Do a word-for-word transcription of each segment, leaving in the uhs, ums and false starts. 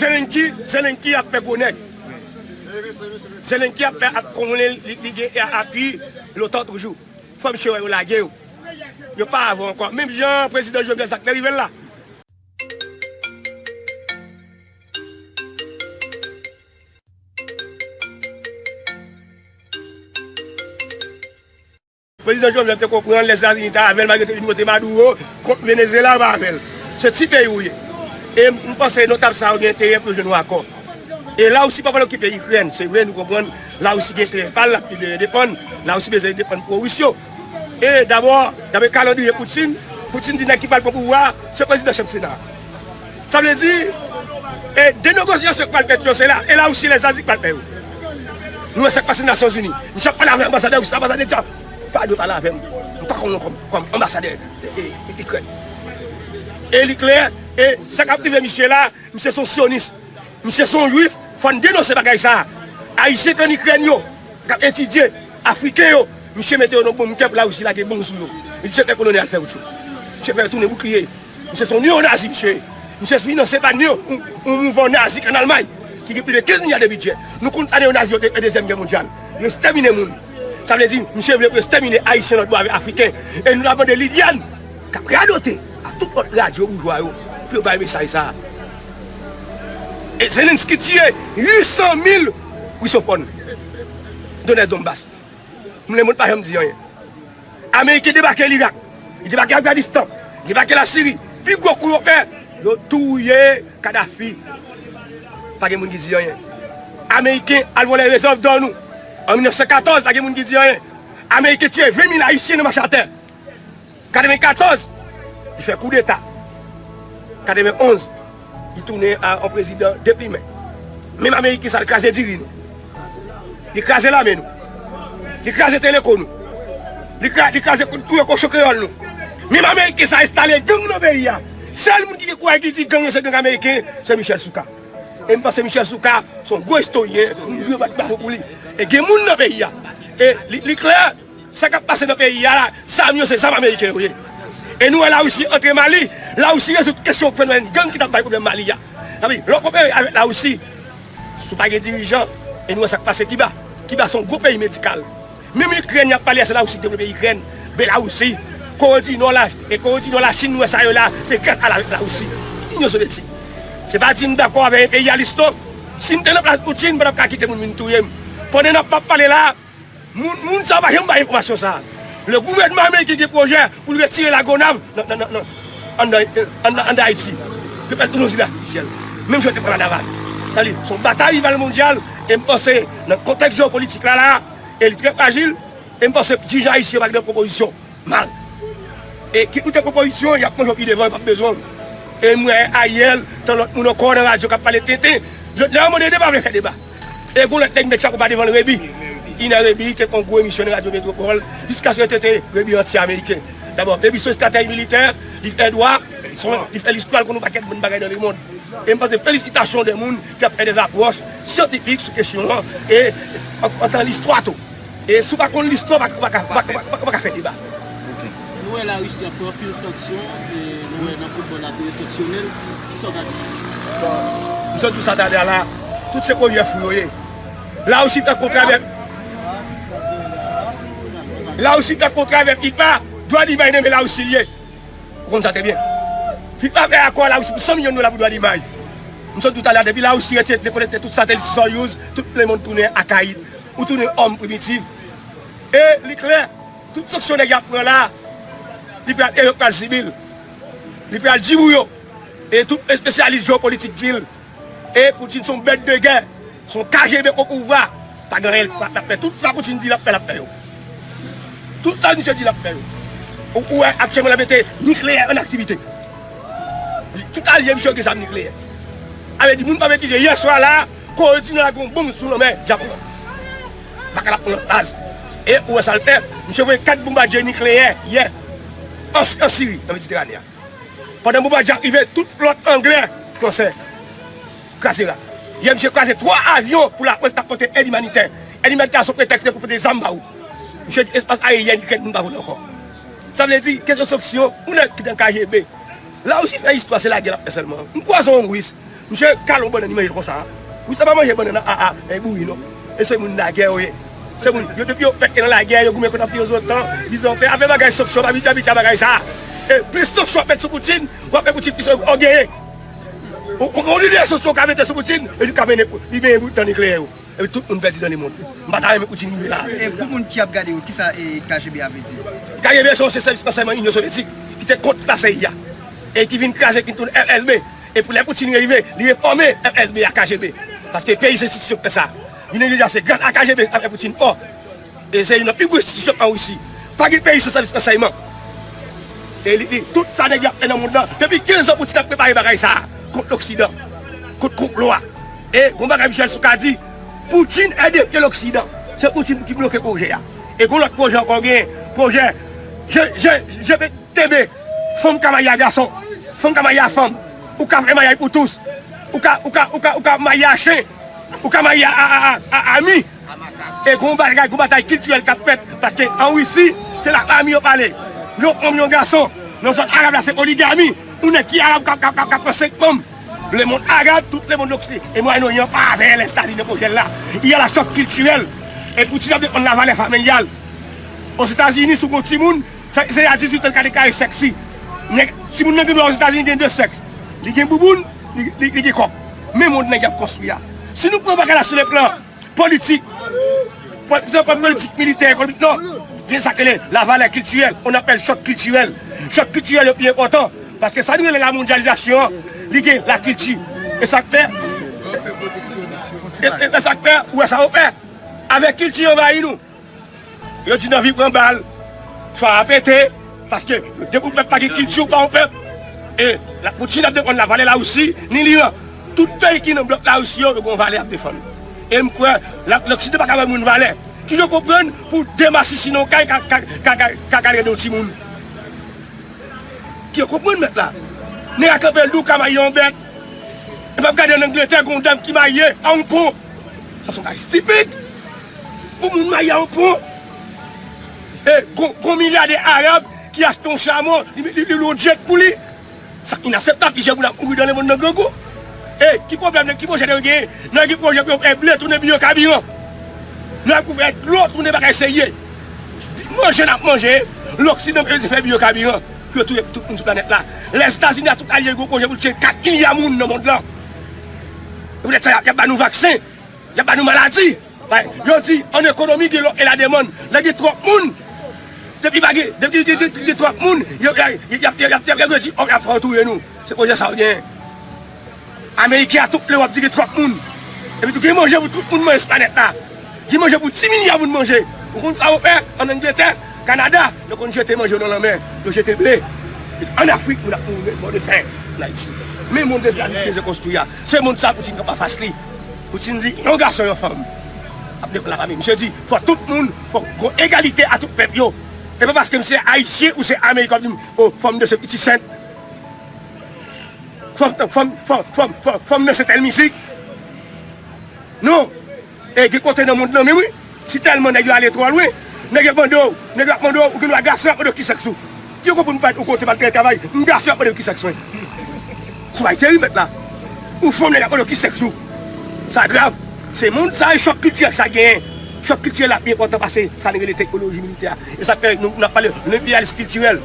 Zelenki, Zelenki ap fè gwo nèg. Zelenki ap fè ap konnen li, li gen apui l'OTAN toujou. Fò misye wè yo lage yo. Yo pa avan ankò. Menm jan prezidan Jovenel sa k te rive l la. Prezidan Jovenel te konprann Lèzetazini te avè l, malgre te vin vote Maduro kont Venezuela, yo pa avè l. Se ti peyi w ye. E m panse notab sa yo gen enterè pou yo jwenn yon akò. E Larisi pa pral okipe Ikrèn. Se vre, nou konprann Larisi gen enterè pa l, l ap depann. Larisi bezwen depann pwo ris yo. E dabò, daprè kalandriye Putin, Putin di nèg ki pral pran pouvwa a, se prezidan chèf Sena. Sa vle di, e de negosyasyon k pral fèt yo, se la, e Larisi, Lèzetazini k pral fè yo. Nou wè sa k pase Nasyonzini. Misye ap pale avè anbasadè Ris, anbasadè di, pa dwe pale avè m. M pa konn kòm, kòm anbasadè e, e, e, Ikrèn. E li klè, e sa k ap rive misye la, misye se yon syonis. Misye se yon jwif, fò n denonse bagay sa a. Ayisyen k ann Ikrèn yo, k ap etidye, Afriken yo, misye mete yo nan bonm kè pou Larisi lage bonm sou yo. E misye fè kolonèl al fè wout yo. Misye fè yo tounen boukliye. Misye se yon neonazi, misye. Misye finanse pa neo, yon, yon mouvman nazi k ann Almay, ki gen plis de kenz milya de bidjè. Nou konn sa neonazi yo te fè Dezyèm Gè Mondyal. Yo ekstèmine moun. Sa vle di, misye vle pou yo ekstèmine Ayisyen lòtbò avèk Afriken. E nou t ap mande Liliane, k ap radote a tout lòt radyo boujwa yo, pou yo bay mesaj sa a. E Zelensky tiye uit san mil risofòn, Donetsk, Donbas. Lemonn pa janm di anyen. Ameriken debake Lirak, li debake Afganistan, li debake Lasiri. Pi gwo kou yo fè, yo touye Kadhafi. Pa gen moun ki di anyen. Ameriken al vòlè rezèv dò nou. An mil nèf san katòz, pa gen moun ki di anyen. Ameriken tiye ven mil Ayisyen nan mache atè. Katrevenkatòz, li fè koudeta. Katrevenonz, li tounen a yon prezidan deplimen. Menm Ameriken sa, li kraze diri nou. Li kraze lame nou. Li kraze teleko nou. Li kra-, li kraze kou-, touye kochon kreyòl nou. Menm Ameriken sa enstale gang nan peyi a. Sèl moun ki gen kouraj ki di gang yo se gang Ameriken, se Michel Souka. E m panse Michel Souka se yon gwo istoryen, moun dwe bat bravo pou li. E gen moun nan peyi a. E li, li klè, sa k ap pase nan peyi a la, zam yo se zam Ameriken yo ye. E nou wè Larisi antre Mali, Larisi rezoud kesyon fenomèn gang ki t ap bay pwoblèm Mali a. Sa vle di, lè w konpare avèk Larisi, si w pa gen dirijan, e nou wè sa k pase Kiba. Kiba se yon gwo peyi medikal. Menm Ikrèn, y ap pale a, se Larisi ki devlope Ikrèn, Belarusi, Kore di Nò la, e Kore di Nò, Lachin, nou wè sa yo la, se gras a la, Larisi. Inyon Sovyetik. Se pa di m dakò avèk enperyalis non. Si m te nan plas Putin, m pa t ap ka kite moun vin touye m. Pandan n ap, m ap pale la, moun, moun sa yo pa janm bay enfòmasyon sa a. Le gouvènman ameriken gen pwojè pou l retire Lagonav nan, nan, nan, nan, anndan, anndan, anndan Ayiti. Pou fè l tounen yon zil atifisyèl. Menm jan yo te pran Ladavaz. Sa vle di, se yon batay rival mondyal, e m panse, nan kontèks jewopolitik la, la, e li trè frajil, e m panse dirijan ayisyen yo pa gen pwopozisyon. Mal. E kit ou te pwopozisyon, y ap manje w pi devan, yo p ap bezwen w. E m wè ayè, tan lòt moun ankò nan radyo k ap pale tenten. Jodi a, yo mande deba, vle fè deba. E gon lòt nèg met chapo pa devan l, Rebi. Ina Rebi te fè yon gwo emisyon nan Radyo Metropole, jiskaske yo te te Rebi anti-ameriken. Dabò, Rebi se yon estratèj militè, li fè dwa, li fè listwa, l konn yon pakèt bon bagay nan lemonn. E m panse felisitasyon de moun ki ap fè de apwòch syantifik sou kesyon an, e an, antan listwa tou. E si w pa konn listwa, w pa, w pa ka, w pa, w pa, w pa, w pa ka fè deba. Nou wè Larisi ap pran anpil sanksyon, e nou wè nan foutbòl la te eksepsyonèl. Kisa w ta di? Bon, m sot di w sa talè a la, tout se pwojè fou yo ye. Larisi fè kontra avèk, Larisi fè kontra avèk FIFA, dwa di bay nan men Larisi l ye. Ou konn sa trè byen. FIFA fè akò a Larisi pou san milyon dola pou dwa dimaj. M sot di w talè a, depi Larisi retire, dekonekte tout satelit Soyuz, tout lemonn tounen akayit. Ou tounen òm primitif. E li klè, tout sanksyon nèg y ap pran la, li pral, e yo pral sibi l. Li pral di pou yo. E tout espesyalis jewopolitik di l. E Putin se yon bèt de gè, se yon K G B k o pouvwa. Pa gen anyen l ap fè. Tout sa Putin di l ap fè, l ap fè yo. Tout sa misye di l ap fè yo. Ou, ou wè aktyèlman l ap mete nikleyè an aktivite. Tout alye misye yo gen zam nikleyè. Sa vle di moun pa metize. Yè swa la, Kore di Nò lage yon bonm sou lanmè Japon an. Baka l ap pran lòt faz. E ou wè sa l fè, misye voye kat bonbadye nikleyè yè an, an Siri, nan Mediterane a. Pandan bonbadye ap rive, tout flòt anglè fransè kraze rak. Yè misye kraze twa avyon pou laprès t ap pote èd imanitè. Èd imanitè a se yon pretèks pou pote zam ba ou. Misye di espas ayeryen Ikrèn moun pa vole ankò. Sa vle di, kesyon sanksyon, ou nèg ki nan K G B. Larisi fè istwa, se lagè l ap fè sèlman. M kwaze yon ris, Misye kale yon bannann, li manje l konsa. Wi, sa pa manje bannann a, a, a, e bouyi non. E se moun lagè yo ye. Se moun, yo depi yo fèk nan lagè, yo goumen kont Anpi Ozotan, Bizanten, afè bagay sanksyon, pa abitye, abitye a bagay sa. E plis sanksyon w ap met sou Poutine, w ap fè Poutine plis ògeye. Ou, ou, ou lidè sanksyon w ka mete sou Poutine, e li ka mennen, li mennen bout nan nikleyè yo. Epi tout moun pèdi nan lemond. M pa ta renmen Poutine rive la. E pou moun ki ap gade yo, kisa e K G B a vle di? K G B se yon sèvis ransèyman Inyon Sovyetik ki te kont la C I A e ki vin kraze, ki vin tounen F S B. E pou lè Poutine rive, li refòme F S B a K G B. Paske peyi se enstitisyon k fè sa. Jounen jodi a, se gras a K G B afè Poutine fò. E se youn nan pi gwo enstitisyon an Risi. Pa gen peyi san sèvis ransèyman. E li, li, tout sa nèg yo ap fè nan mond lan. Depi kenz an, Poutine ap prepare bagay sa a kont Loksidan, kont konplo a. E gon bagay Michel Soukar di, Poutine est derrière l'Occident. Se Poutine ki bloke pwojè a. E gon lòt pwojè ankò genyen. Pwojè G, G, G B T B. Fanm ka marye a gason. Fanm ka marye a fanm. Ou ka fè maryaj pou tous. Ou ka, ou ka, ou ka, ou ka marye a chen. Ou ka marye a, a, a, a, a, a mi. E gon bagay, gon batay kiltirèl k ap fèt. Paske an Risi, se la fami yo pale. Yon fanm, yon gason. Nan zòn arab la, se oligami. Yon nèg ki arab k ap, k ap, k ap, k ap pran senk fanm. Lemonn arab, tout lemonn loksidan e Mwayen Oryan pa avè Lèzetazini nan pwojè l la. Il y a la choc culturel. E Poutine ap defann lavalè familyal. Ozetazini, si w gon timoun, se, se a dizuit an l ka deklare sexy. Nèg, timoun nan gen dwa Ozetazini gen de sèks. Li gen bouboun, li, li, li gen kòk. Men mond nèg y ap konstwi a. Si nou pran bagay la sou le plan politik, pa egzanp, politik militè, ekonomik, non. Gen sa k rele lavalè kiltirèl, on appelle choc culturel. Choc culturel yo pi enpòtan. Paske sa nou rele lamondyalizasyon an, li gen lakilti. E sa k fè, e, e, e sa k fè, ou wè sa yo fè avèk kilti anvayi nou. Yo di nan vi pran bal, swa a pete, paske depi w pèp pa gen kilti, w pa yon pèp. E la, Poutine ap defann lavalè Larisi, ni Liran. Tout peyi ki nan blòk Larisi yo, yo gen yon valè y ap defann. E m kwè, la, Loksidan pa ka bay moun valè. Kijan w konprann pou de masisi nan yon kay ka, ka, ka, ka, ka gade yon timoun? Ki yo konprann mèt la? Nèg la kanpe l di w ka marye yon bèt. E p ap gade an Angletè, gen yon dam ki marye a yon pon. Sa se yon bagay estipid. Pou moun marye a yon pon. E gon, gon milyadè arab ki achte yon chamo, li, li, li lwe yon jet pou li. Sa inaseptab, plizyè moun ap mouri nan lemonn nan grangou. E ki pwoblèm, ki pwojè nèg yo genyen? Nèg gen pwojè pou yo fè ble tounen biyokabiran. Nèg pou fè dlo tounen bagay serye. Manje n ap manje, Loksidan bezwen fè biyokabiran pou yo touye tout moun sou planèt la. Lèzetazini ak tout alye yo gen pwojè pou l tiye kat milya moun nan mond lan. E poutèt sa, y ap, y ap ba nou vaksen, y ap ba nou maladi. Yo di, an ekonomi, gen lòf e la demann. Lè gen twòp moun, depi pa gen, depi gen, gen, gen twòp moun, yo, y ap, y ap, y ap, y ap, y ap, y ap fè yo touye nou. Se pwojè sa yo genyen. Ameriken ak tout Lewòp di gen twòp moun. Epi tou gen manje pou tout moun manje sou planèt la. Gen manje pou dis milya moun manje. Ou konn sa yo fè an Angletè, Kanada? Yo konn jete manje yo nan lanmè. Yo jete ble. An Afrik, moun ap mouri mò de fen an Ayiti. Men mond Lèzetazini te bezwen konstwi a. Se mond sa Poutine kanpe anfas li. Poutine di, yon gason, yon fanm. Ap defann lafanmi. Misye di, fò tout moun, fò gon egalite a tout pèp yo. E pa paske m se Ayisyen ou se Ameriken w ap di m, o, fanm de se piti sent. Fanm, fanm, fanm, fanm, fanm, fanm nan se tèl mizik. Non. E gen kote nan mond lan menm wi. Si tèlman nèg yo ale twò lwen, nèg yo mande w, nèg yo ap mande w, ou gen dwa gason ap mande w ki sèks ou. Yo konprann ou pa ou kote pa al travay, m gason ap mande w ki sèks mwen. Sou bay teri mèt la. Ou fanm nèg ap mande w ki sèks ou. Sa grav. Se mond sa e chòk kiltirèl sa genyen. Chòk kiltirèl la pi enpòtan pase sa nou rele teknoloji militè a. E sa fè nou, n ap pale de enperyalis kiltirèl.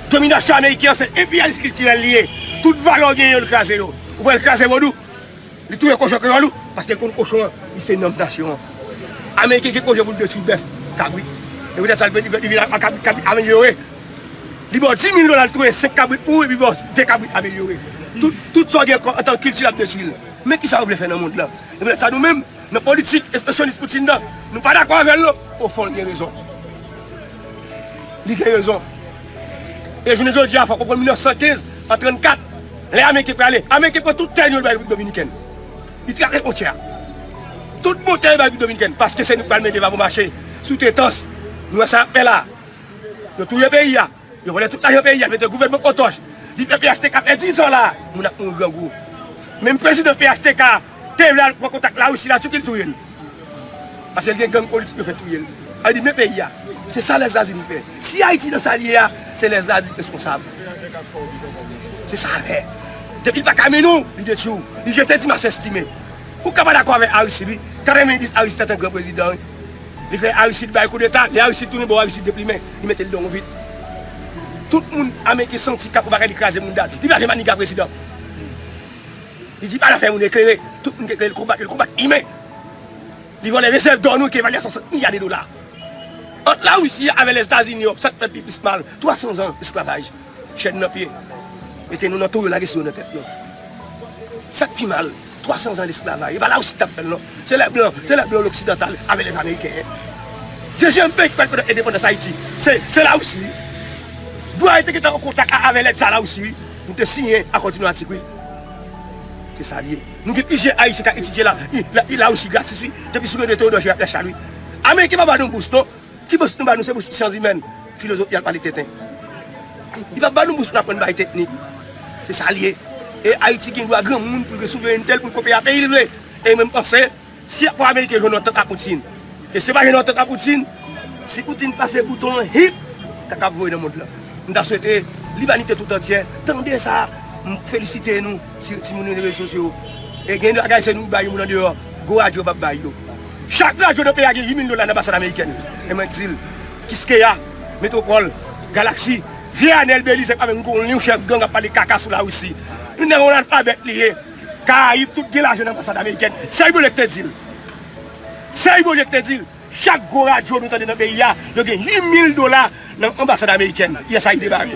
Dominasyon ameriken an se enperyalis kiltirèl li ye. Tout valè w genyen yo l kraze yo. Ou wè l kraze vodou. Li touye kochon kreyòl ou. Paske l konn kochon an, li se nanm nasyon an. Ameriken gen pwojè pou l detwi bèf, kabrit. E poutèt sa li vin, li vin, li vin a kabrit, kabrit amelyore. Li ba w dis mil dola, l touye senk kabrit pou ou epi ba w de kabrit amelyore. Tout, tout sa w gen ankò antan kilti l ap detwi l. Men kisa yo vle fè nan mond lan? E poutèt sa nou menm, nan politik espansionis Poutine nan, nou pa dakò avè l non. Ofon, li gen rezon. Li gen rezon. E jounen jodi a, fò w konprann mil nèf san kenz, an trannkat, lè Ameriken prale, Ameriken pran tout tè nou yo bay Repiblik Dominikèn. Li trase fwontyè a. Tout bon tè yo bay Repiblik Dominikèn, paske se nou k pral mennen Vavo mache sou Tetans. Nou wè sa y ap fè la. Yo touye peyi a. Yo vòlè tout lajan peyi a, mete gouvènman pran tòch. Li fè P H T K fè diz an la, moun ap mouri grangou. Menm prezidan P H T K te vle al pran kontak Larisi, Latiki, l touye l. Paske l gen gang politik, yo fè touye l. Sa vle di men peyi a. Se sa Lèzetazini fè. Si Ayiti nan sa l ye a, se Lèzetazini responsab. Se sa l fè. Depi l pa ka mennen w, li detwi w. Li jete Dimas Estimé. Ou ka pa dakò avèk Aristide, wi. Katrevenndis, Aristide se te yon gran prezidan, wi. Li fè Aristide bay koudeta, lè Aristide tounen bò, Aristide deplimen, li mete l nan yon vit. Tout moun Ameriken santi k ap yon bagay, li kraze mounda l. Li pa vle Maniga prezidan. Li di pa nan fè moun eklere. Tout moun ki eklere, l konbat, li konbat imen. Li vòlè rezèv dò nou ki evalye a swasant milya de dola. Ant Larisi avè Lèzetazini, sa k fè pi plis mal, twa san zan esklavaj. Chèn nan pye. Mete nou nan towo, lage sou yo nan tèt nou. Sa k pi mal, twa san zan lesklavaj. E pa Larisi ki t ap fè l, non. Se lè blan, se lè blan oksidantal avè Lèzameyiken. Dezyèm peyi ki pral rekonèt endepandans Ayiti, se, se Larisi, wi. Dwa yo te gentan an kontak a, avè lèd sa Larisi, wi. Nou te siyen akò diplomatik, wi. Se sa l ye. Nou gen plizyè Ayisyen k ap etidye la, i, la, i Larisi gratis, wi. Depi sou René Théodore Gérard Pierre Charles, wi. Ameriken pa ba nou bous, non. Ki bous nou ba nou? Se bous syans imèn, filozofi ak pale tenten. Li pa ba nou bous pou n aprann bay teknik. Se sa l ye. E Ayiti gen dwa granmoun pou l gen souverènte l, pou l kopeye a peyi l vle. E mwen m panse, si fò Ameriken jwenn yon antant ak Poutine, e si yo pa jwenn yon antant ak Poutine, si Poutine pase bouton an, hip, kaka ap voye nan mond lan. M ta swete limanite tout antyè tande sa. M felisite nou, ti, timoun yo nan rezo sosyo. E gen de bagay se nou bay moun andeyò, gwo radyo p ap bay yo. Chak radyo nan peyi a gen uit mil dola nan anbasad amerikèn. E mwen di l, Kiskeya, Metwopòl, Galaksi, vye Anèl Belize pa menm gon yon chèf gang ap pale kaka sou Larisi. Li nan yon alfabèt li ye. Karayib tout gen lajan nan anbasad amerikèn. Se Ibo J te di l. Se Ibo J te di l. Chak gwo radyo nou tande nan peyi a, yo gen uit mil dola nan anbasad amerikèn. U S A I D ba yo.